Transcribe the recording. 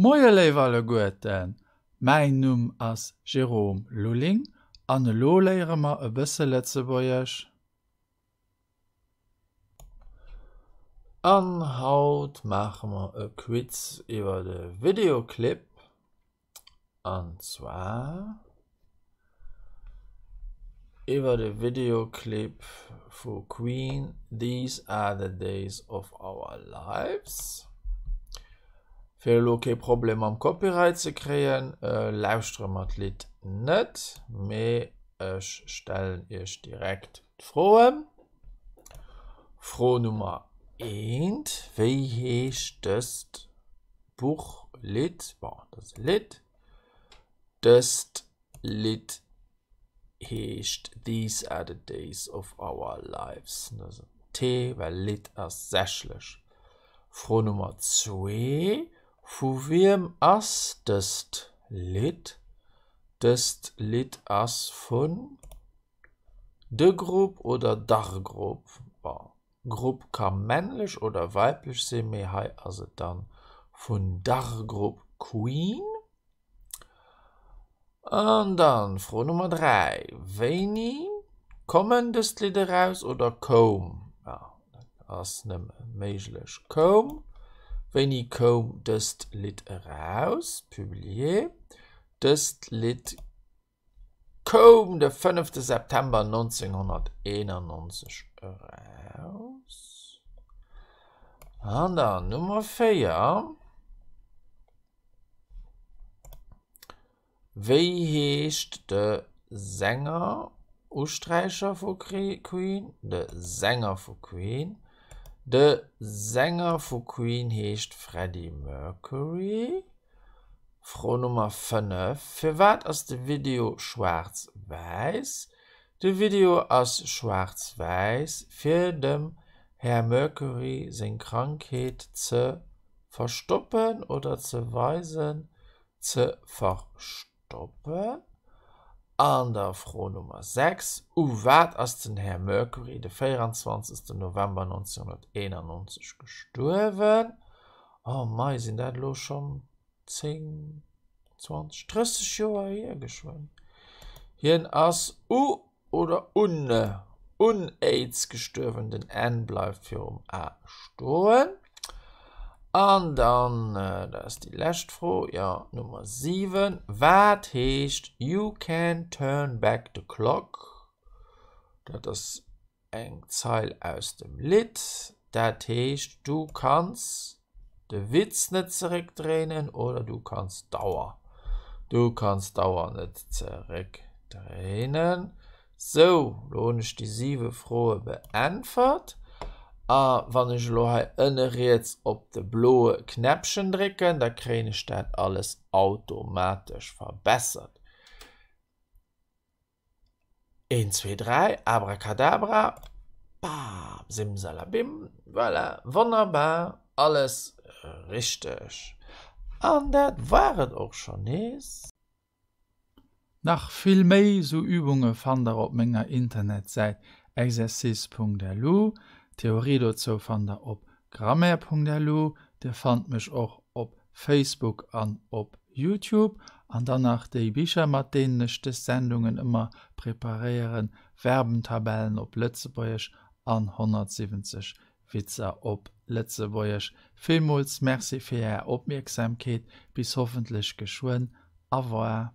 Moie léif alleguerten, mäin Numm ass Jérôme Lulling an elo léiere mer e bësse Lëtzebuergesch. An haut maache mer e Quiz iwwer e Videoclip. An zwar iwwer de Videoclip vu Queen These Are The Days Of Our Lives. Fir elo kee Problem mam Copyright ze kréien, lauschtere mer d'Lidd net, mee ech stellen iech direkt d'Froen. Fro Nummer eent, Wéi heescht dëst Buch, Lidd, bon, dat ass e Lidd. Dëst Lidd heescht These are the days of our lives. Dat ass en T, well Lidd ass sächlech. Fro Nummer zwee, Vu wiem ass dëst Lidd? Dëst Lidd ass vun de Grupp oder der Grupp. Bon, Grupp ka männlech oder weiblech sinn, mee hei ass et dann vun der Grupp Queen. An dann Fro Nummer 3, Wéini kommen dëst Lidd eraus oder koum? Ja, dat ass nëmme méiglech koum. Wéini koum dëst Lidd eraus, publié? Dëst Lidd Koum de fënnefte September 1991 eraus. An dann Nummer 4. Wéi heescht de Sänger, Usträicher vu Queen? De Sänger vu Queen. De Sänger vu Queen heescht Freddie Mercury. Fro Nummer 5, Firwat ass de Video schwaarz-wäiss? De Video ass schwaarz-wäiss, fir dem Här Mercury seng Krankheet ze verstoppen oder ze weisen, ze verstoppen. An der Fro Nummer 6, U wat ass den Här Mercury de 24 November 1991 gestuerwen? Oh mei, sinn dat elo schonn 10, 20, 30 Joer hier geschwënn. Hien ass u oder un un Aids gestuerwen, den N bleift virum A stoen. An dann, dat ass déi lescht Fro, jo, Nummer 7, Wat heescht You can't turn back the clock? Dat ass eng Zeil aus dem Lidd, dat heescht, du kanns de Witz net zeréckdréinen oder du kanns d'Auer, du kanns d'Auer net zeréckdréinen. Sou, lo hunn ech déi siwe Froe beäntwert. A wann ech elo hei ënne riets op de bloe Knäppchen drécken, da kréien ech dat alles automatesch verbessert. Een, zwee, dräi, Abracadabra, bam, simsalabim, voilà, wonnerbar, alles richteg. An dat war et och schonn nees. Nach vill méi sou Übunge fannt der op menger Internetsäit exercice.lu. D'Theorie dozou fannt der op grammaire.lu. Dir fannt mech och op Facebook an op Youtube. An dann nach déi Bicher mat deenen ech dës Sendungen ëmmer preparéieren, Verbentabellen op Lëtzebuergesch an 170 Witzer op Lëtzebuergesch. Villmools Merci fir Är Opmierksamkeet, bis hoffentlech geschwënn. Au revoir.